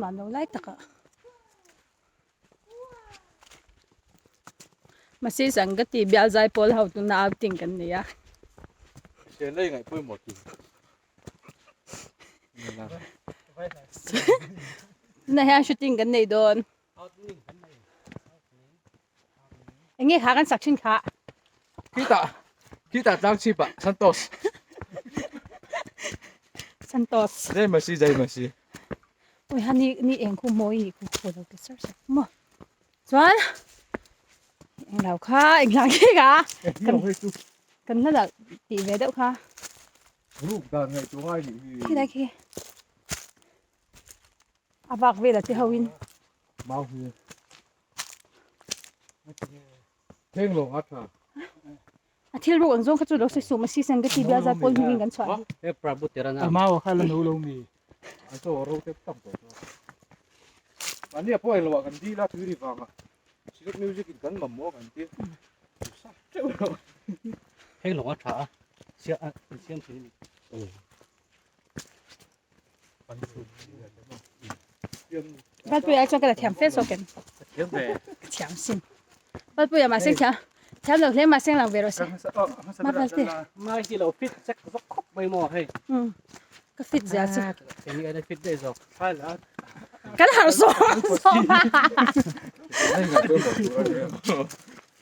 An lo lai takah Mahse sang ka ti bial zai pawl ho tuna outing kan nei a. Hriat lei ngaih pawimawh ti. Tunah hian shooting kan nei dawn. Enge kha kan sak thin kha. Khitah khitah tlang chhip ah Santos. Santos. Jai Masi Jai Masi. Ui ha ni ni eng khu mawi ni khu khu lo te sar sar maw. Chuan eng lo kha eng hlang khi kha kan kan la la tih ve deuh kha. Ruk dan ngaih tu ngai nih hi. Khi lai khi. A vak vel a che ho in. Mau hi. Thleng lo a tha. A thil ruk ang zawng kha chu lo sawi suh masi sen ka ti bial zat pawl hming in kan chhuah hi. He Prabhu Tirana. A mau kha la no lo mi. An chaw ro te tam tawh chu. Mahni a pawh englo ah kan dil a tui ri vang a. Silk music in kan mamawh kan ti. Sa teuh lo. Heng lawng a tha a. Sia a siam thin a ni. Valpuia ai chuan ka la thiam fe zawk em? Thiam ve. Ka thiam sin. Valpuia mahse thiam thiam lo hle mahse lang ve rawh se. Ma Valte. Mai hi lo fit chek zawk khawp mai maw hei. Um. Ka fit zia chu. Eng ai fit daih zawk. Kan harh zawk zawk.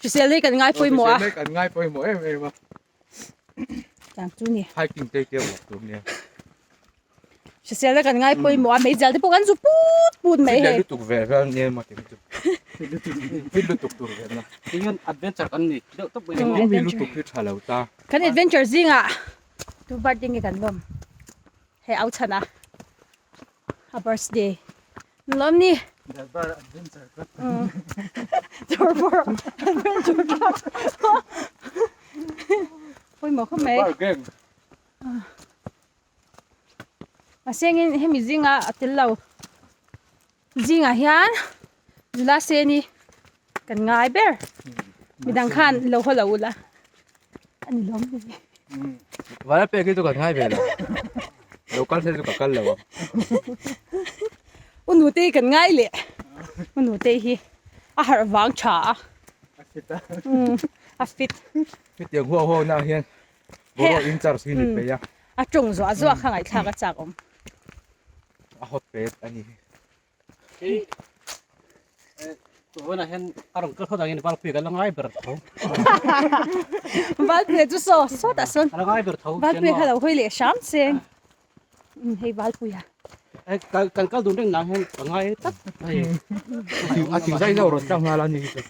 Hrisel hi kan ngai pawimawh a. Hrisel hi kan ngai pawimawh em em a. Tang chu ni. Hiking te te walk tur nia. Hrisel na kan ngai pawimawh a meizial te pawh kan zu put put mai hei. Fit lutuk ve vel nia maw ti chu. Fit lutuk tur ve na. Tingan adventure kan ni deuh tawp mai. Engkim hi lutuk hi tha lo ta. Kan adventure zingah tu birthday nge kan lawm. Hei au chhan a. A birthday. Lawm ni. Darbar adventure club. Darbar adventure club. Pawimawh khawp mai. Darbar gang. Mahse engin hemi zinga a tel lo. Zingah hian nula seni kan ngai ber. Midang khan lo haw lo ula. A ni lawm ni. Vana pek hi chu kan ngai ve lo. Lo kal se chu ka kal lo ang. U nute hi kan ngai leh. U nute hi a harh vang tha a. A fit a. A fit. Hetiang huau huau na hian boruak in charge hi ni phei a. A tawng zuah zuah kha ngaihthlak a chak awm. A hot pet a ni. Hei tunah hian a rawn kal khawt angin Valpuia kan la ngai ber tho. Valpuia chu saw sawtah sawn. A la ngai ber tho. Valpuia kha lo hawi leh hram che. Hei Valpuia. Kan kan kal dun reng nang hian ka ngai tlat hei. A thing zai zauh rawn tlang nghal a ni hi chu.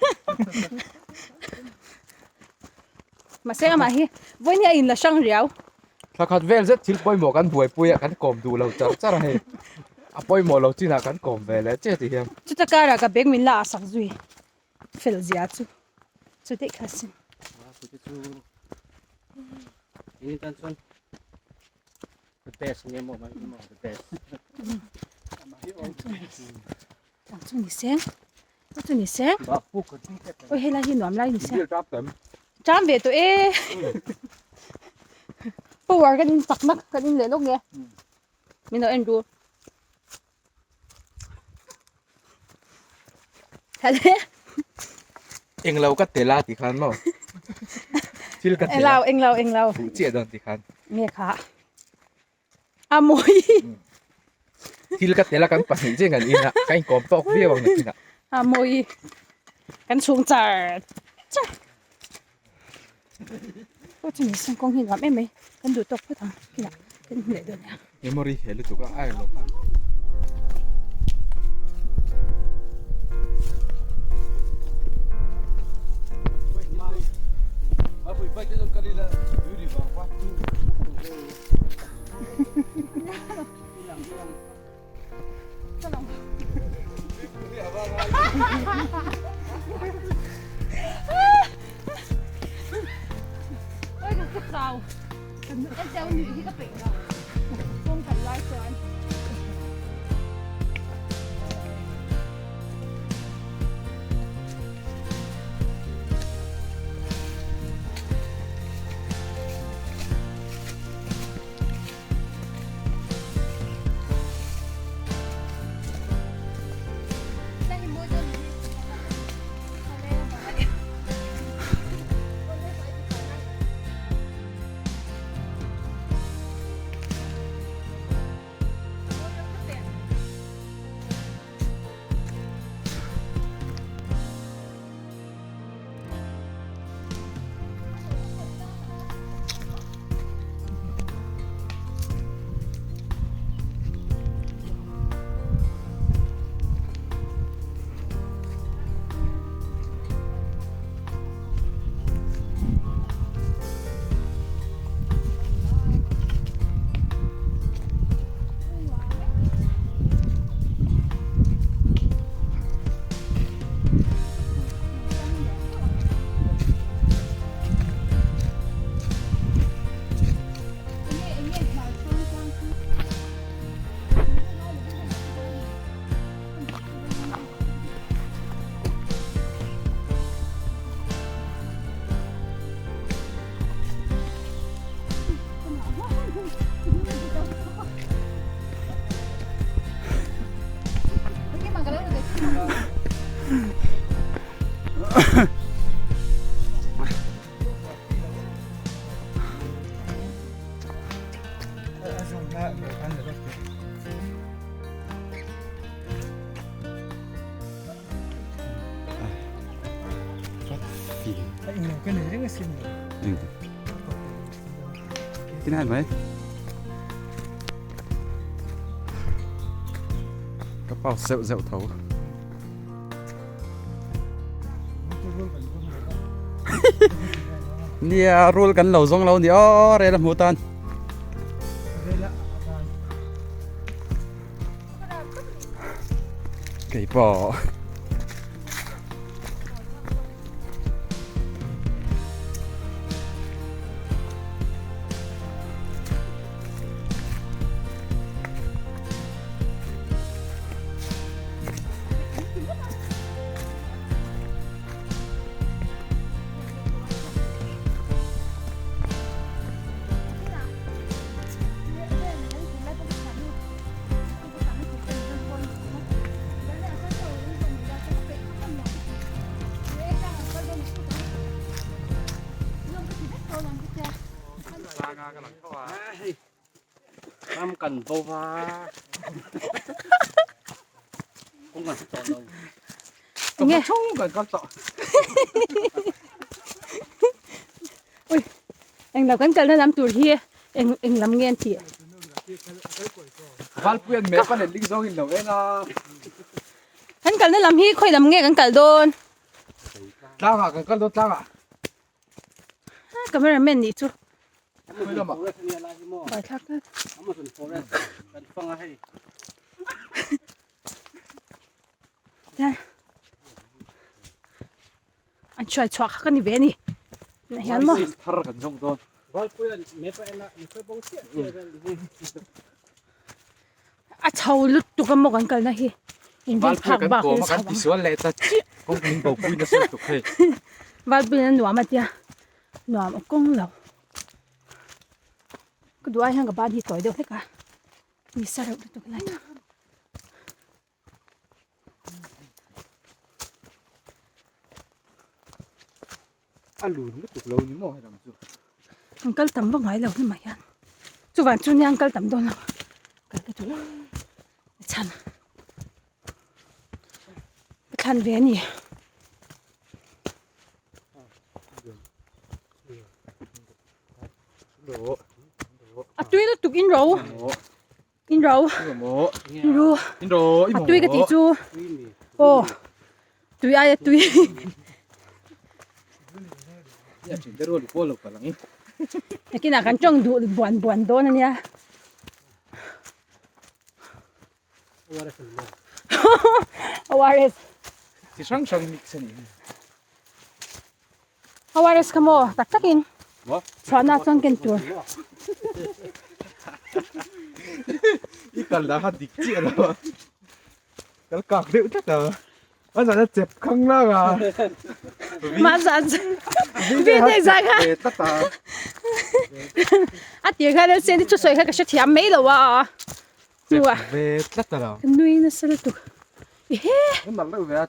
Mahse amah hi vawiin hi a inla hrang riau. Thla khat vel zet thil pawimawh kan buaipui a, kan kawm duh lo char char a hei. A pawimawh lo chinah kan kawm ve leh che ti hian. Chuta karah ka bag min la ah sak zui fel zia chu chu daih kha sin. Engin tan chuan the best nge maw mai maw the best. Tang chu ni seng. Chu ni seng. Oi helai hi nuam lai ni seng. Tram ve tawh e. Power kan in chak nak kan in leh lawk nge. Min lo en ru. Hale. Englo ka tel a ti khan maw. Thil ka tel a. Englo englo englo. Fuh chiah dawn ti khan. Nge kha. A mawi. Thil ka tel a kan pahnih chiah kan in a, ka inkawm tawk viau ang nakinah. A mawi. Kan chhung char char. Aw chu ni seng kawng hi nuam em mai. Kan duh tawk phawt ang kinah kan hmu leh dawn nia. Memory he lutuk a ai lo khan. Tinai mai. Ka pau zeuh zeuh tho. Nia rul kan lo zawng lo ni aw rel a hmuh tan. Kei pawh. Ram kan bo va. Kawng kan tawh lo. Enge? Chhung kan kal tawh. Ui. Eng lo kan kalna lam tur hi eng eng lam nge an tih? Valpuian map a letling zawng in lo en a. Kan kalna lam hi khawi lam nge kan kal dawn? Tlangah kan kal dawn tlangah. Cameraman nih chu. Khawi lamah? Bai thlak tlat. Amazon forest kan fang a hei. An hruai chhuak kha ka ni ve a ni. Tunah hian maw. Thar kan zawng dawn. Valpuian map a en a, mi khawi bo chiah chiah vel ni. A chho lutuk a maw kan kalna hi. Inrin phak bak in chho ang. Tisual leh ta chiah kawng min bo pui nasa lutuk hei. Valpuian a nuam a tia nuam a kawng lo. Ka duh ai hian ka ban hi tawi deuh hlek a ni sa reuh lutuk lai chu. A lun lutuk lo ni maw helam chu. An kal tam vak ngai lo ni mai hian. Chuvan chu nia an kal tam dawn lo. Kal ka chu chhan. Ka thlan ve a ni. A tui lutuk in ro. In ro. In ro. In ro. A tui ka tih chu. Aw. Tui aia tui. Nakinah kan tawng duh buan buan dawn a nia. ORS. Chi hrang hrang mix a ni. ORS kha maw tak takin chhuahna chuan ken tur. I kal dah kha dik chiah lo a. Kal kak deuh tlat a. A zan a chep khang lang a. Mah zan vi te zai kha. Ve tlat a. A tir kha lel sen i thusawi kha ka hrethiam mai lo a. Chep ve tlat a lo. Ka nui nasa lutuk. Ehe.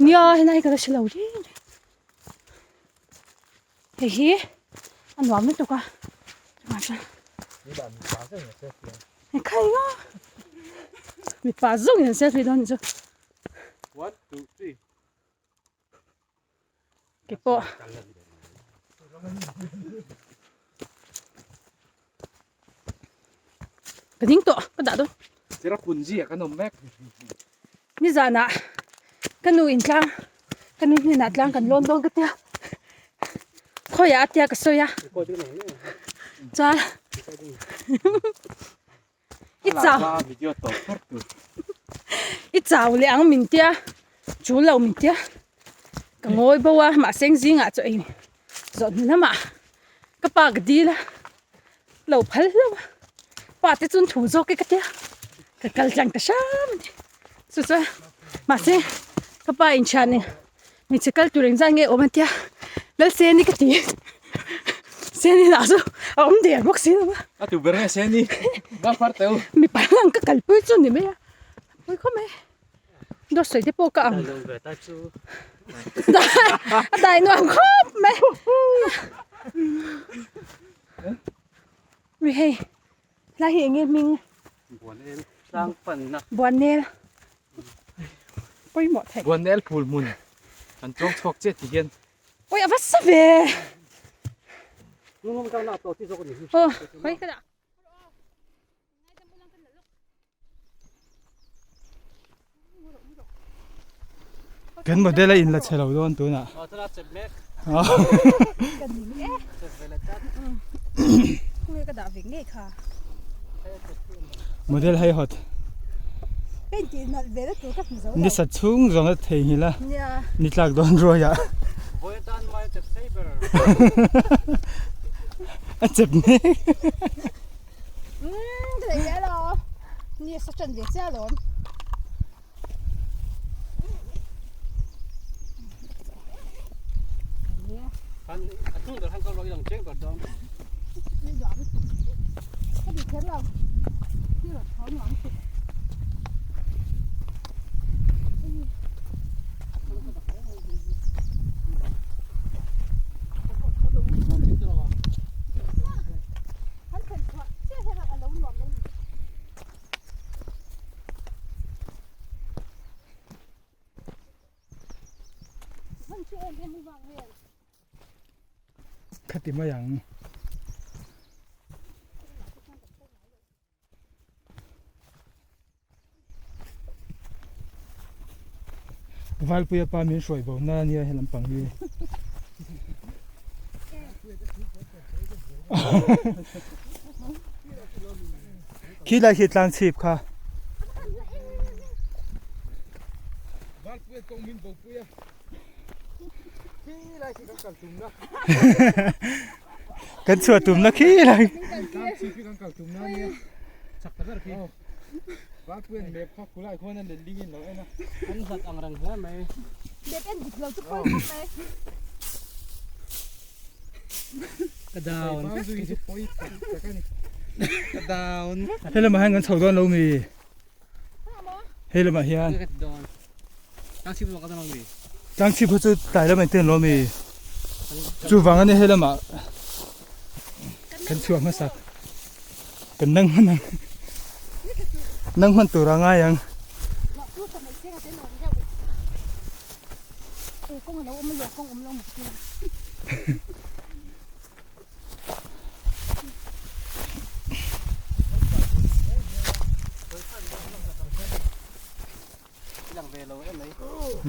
Nia helai ka la hre lo reng reng. Hei hi a nuam lutuk a chuvang chuan hei khai nga mipa zawng in an selfie dawn chu keipawh ka ding tawh ka dah dawn nizanah ka nu in tlang ka nu hnenah tlang kan lawn dawn ka tia khawiah a tia ka sawi a chuan i chau i chau leh ang min tia chu lo min tia ka ngawi bo a mahse zingah chaw ei zawh hnu lamah ka pa ka dil a lo phal hlauh a pa te chuan thu zawk e ka tia ka kal tlang ta hram a ni chu chuan mahse ka pa inthian in hmeichhe kal tur engzat nge awm a tia Lalseni ka ti Seni lah chu a awm der bawk si lo a a tu ber nge Seni va far teu mipa lang ka kalpui chu ni mai a pawi khawp mai. Dawt sawi te pawh ka ang. A dai nuam khawp mai. Ui hei lai hi eng nge hming? Buanel tlang panna. Buanel. Pawimawh theih. Buanel phul hmun. Kan chuang chhuak chiah ti hian. Ui a va sa ve. Aw hawi ka dah. Kan model a in la chhe lo dawn tunah. Model hei hawt. Ni sat chhung zawng a theihnghilh a ni tlak dawn ruai ah. A chep mek. Umm ka lei alo ni sa tan ve chiah alawm. Khati mai ang. Valpuia pa min hruai bo na ania he lampang hi. Khi lai khi tlang chhip kha. Valpuia kawng min bo pui a. Khi lai khi kan kal tum na. Kan chhuah tum na khi lai. Tlang chhip hi kan kal tum na ania. Chak ta ber khi. Valpuia'n map kha khulai khuan a let ling in lo en a. An hlat ang reng hle mai. Map en dik lo chu pawi khawp mai. Ka down. Valzui chu pawi tak tak a ni. Ka down. He lamah hian kan chho dawn lo mi. He lamah hian. Tlang chhip kha chu tlai lamah te an lo mi. Chuvang a ni he lamah kan chhuah hmasak. Kan nang hman ang. Nang hman tur a ngai ang.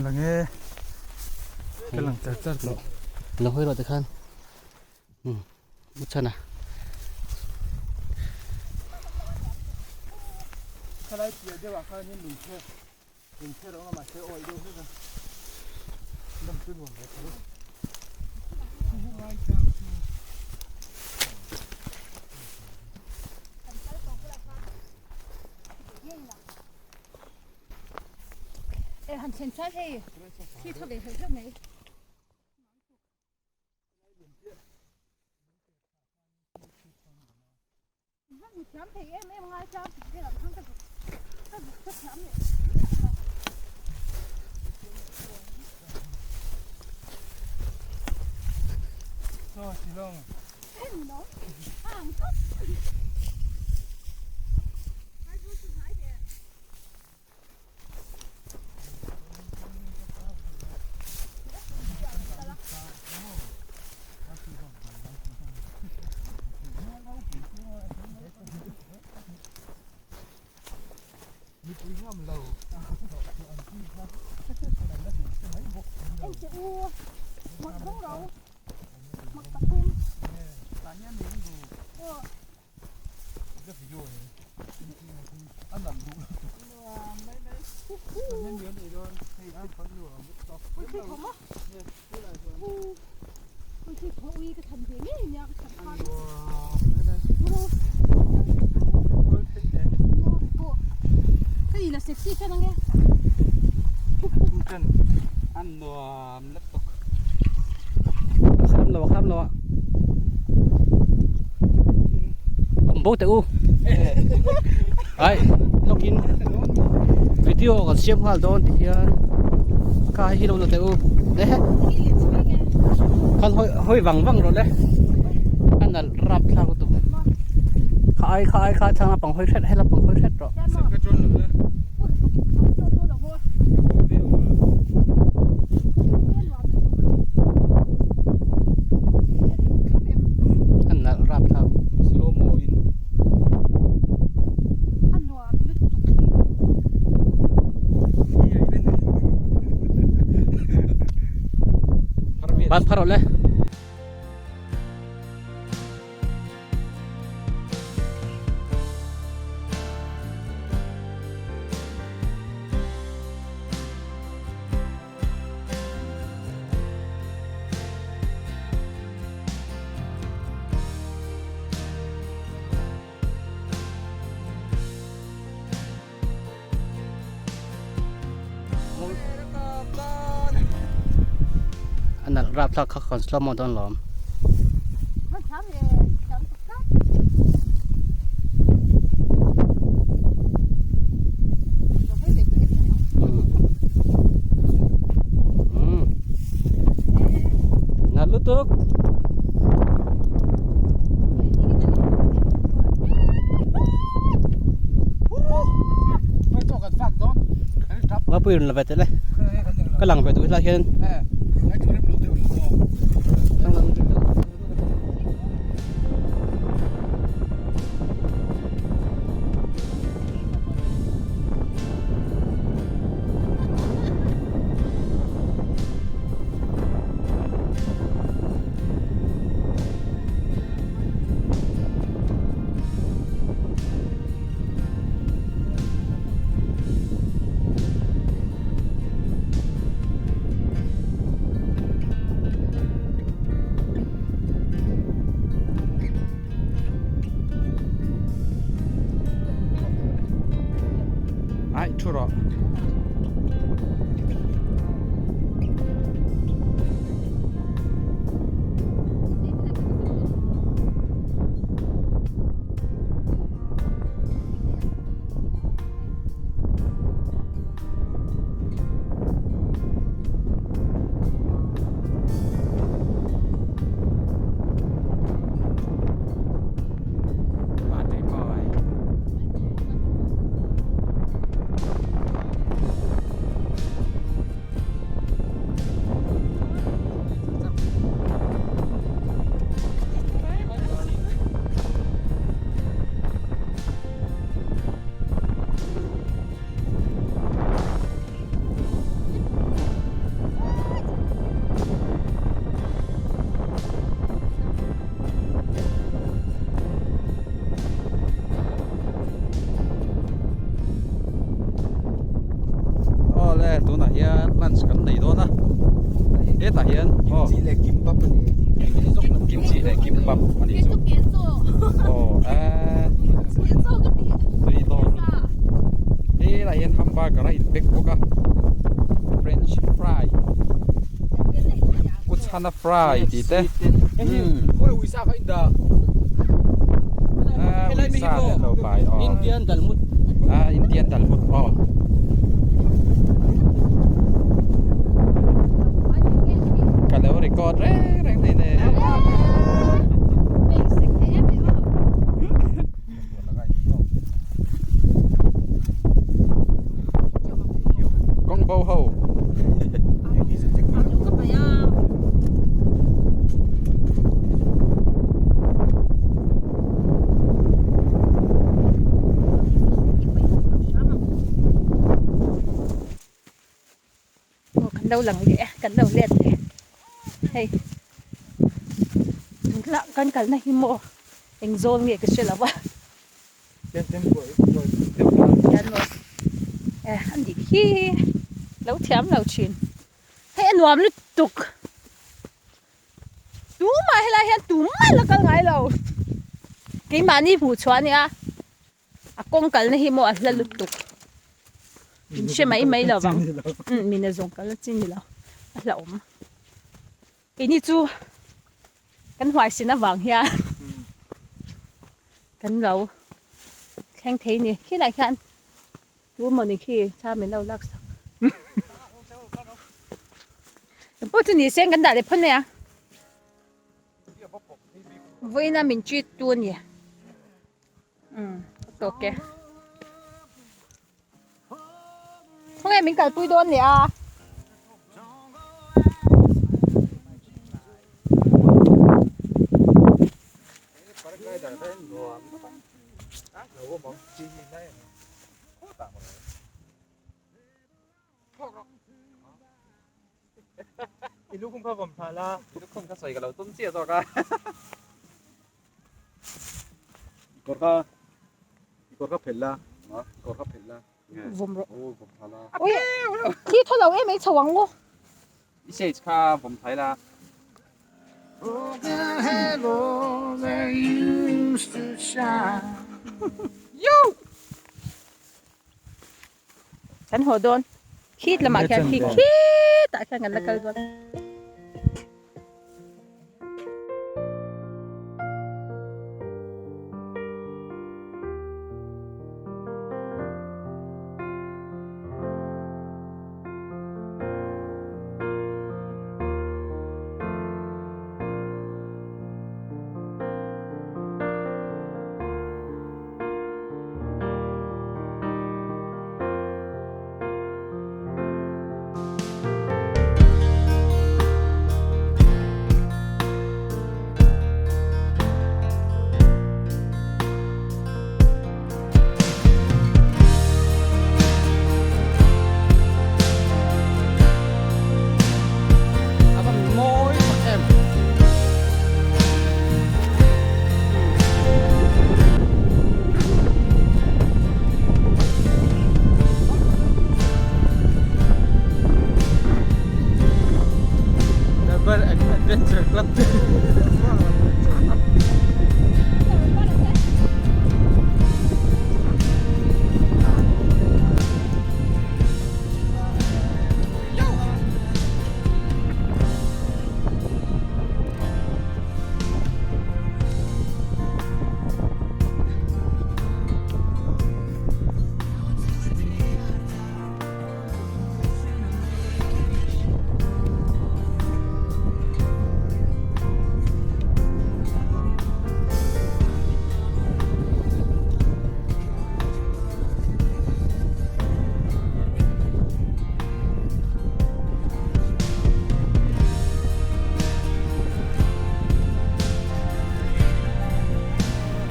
Lang e ka lang char char tawh. Lo hawi rawh tikhan u chhan a. Khalai piah deuh ah khanin lungpher Lungpher a awm a mahse awi deuh hlek a dam chu nuam ve tho. E han thlen chuan hei thi thaw ve hleuh hleuh mai. Kham lo kham lo Om bo te u Ai login video kan siam nghal dawn ti hian ka hi lo la te u le khan hoi hoi vang vang rawh le a nalh rap thlak lutuk kha ai kha ai kha thlang lampang hawi hret he lampang hawi hret rawh. Ban phar rawh le. A nalh rap thlak kha kan slow mo dawn lawm. Nalh lutuk. Mapui rawn la ve tel e ka lang ve duh helai hian Ai thu rawh. Awle tunah hian lunch kan nei dawn a hetah hian aw Kimchi leh kimbap a ni kimchi leh kimbap a nih chu aw eee tui dawn helaiah hian hamburger a in pack bawk a french fry uchhana fry tih te uisa te an lo pai aw Indian dalmut ah Indian dalmut aw. Ka lo record reng reng thei ne. Kawng bo ho. Aw kan lo lang leh a kan lo let leh hei tunah kan kalna hi maw eng zawl nge ka hre lo a eh a nih hi lo thiam lo thin hei a nuam lutuk tumah helai hian tumah la kal ngai lo keimahni hmuh chhuah a nia. A kawng kalna hi maw a hla lutuk in hre mai mai lo vang umm mina zawng kalna chi ni lo a hlauhawm keini chu kan huaisin avang hian kan lo thleng thei a ni khilai khian tu mawni khi thla min lo lak sak engpawh chu ni se kan dah leh phawt mai a. Vawiina min treat tu a ni. Umm a tawk e. Khawnge min kalpui dawn leh a. I lukhum kha vawm thla la. I lukhum kha sawi ka lo tum chiah zawk a. I kawr kha i kawr kha phelh la. I kawr kha phelh la. Vawm rawh. Aw vawm thla la. Ui thi thaw lo em ei chho ang u. I sage kha vawm thai la. Kan haw dawn. Khit lamah khian khi khitah khian kan la kal dawn. A va mawi tak em. Rubber Adventure Club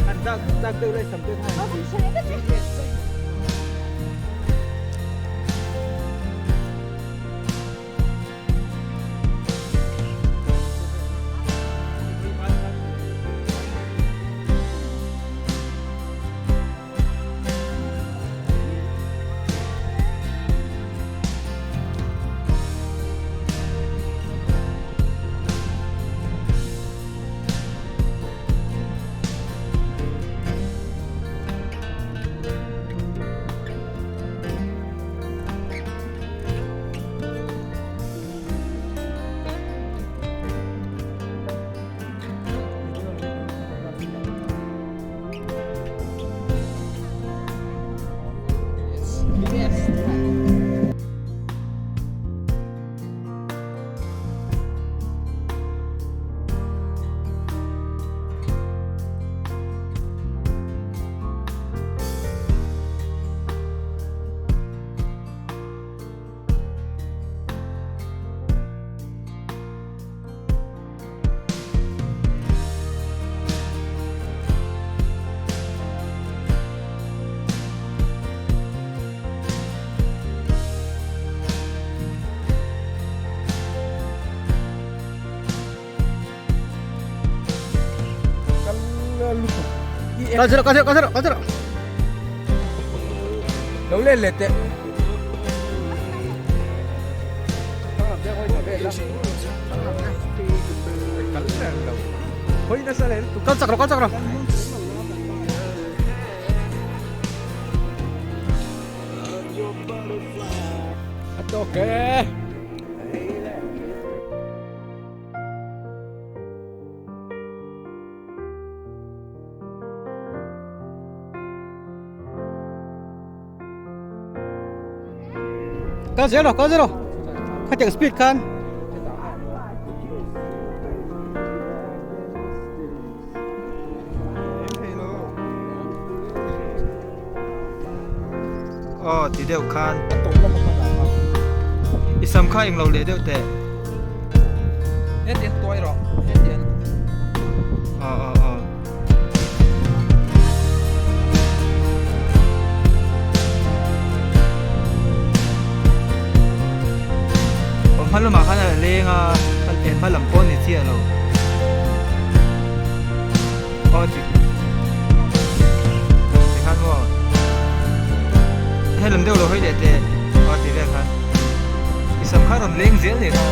An tak tak deuh lai sam te khan. Kal zero kal zero kal zero kal zero. Lo let let teh. Kal chak rawh kal chak rawh. A tawk e. Kal zel rawh kal zel rawh. Khatiang speed khan. Aw ti deuh khan i sam kha englo leh deuh teh. Hetiang tuai rawh hetiang. Aw aw aw. Aw hma lamah khan a la leng a. Hma lam pawh ni chiah lo. Aw ti tikhan maw helam deuh lo hawi leh teh aw ti vel khan i sam kha rawn leng zel nih kha.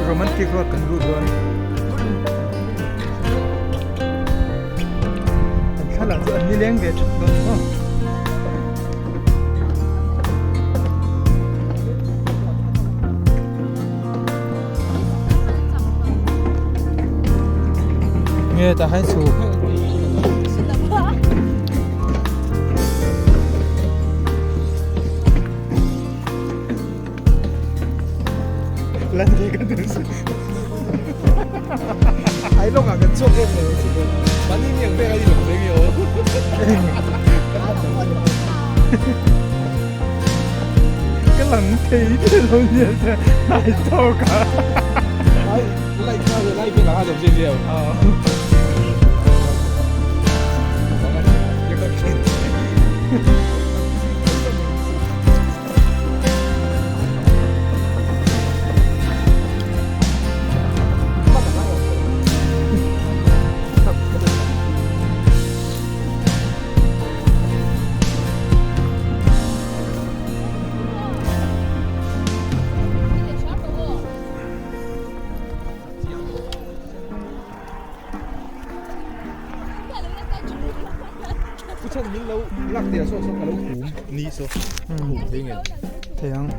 Romantic road kan lut dawn. An thlalak chu an nileng ve that dawn maw. Nge ta hai chu. Lan di ka dun sa. Ai long ah kan chuak em lo chu. Mani mi ang pek ai long veng yo. Ka lang thei te lo nia se nai tawk a. Ai lai kha lai pe lang a dom chen liao. Thei ang.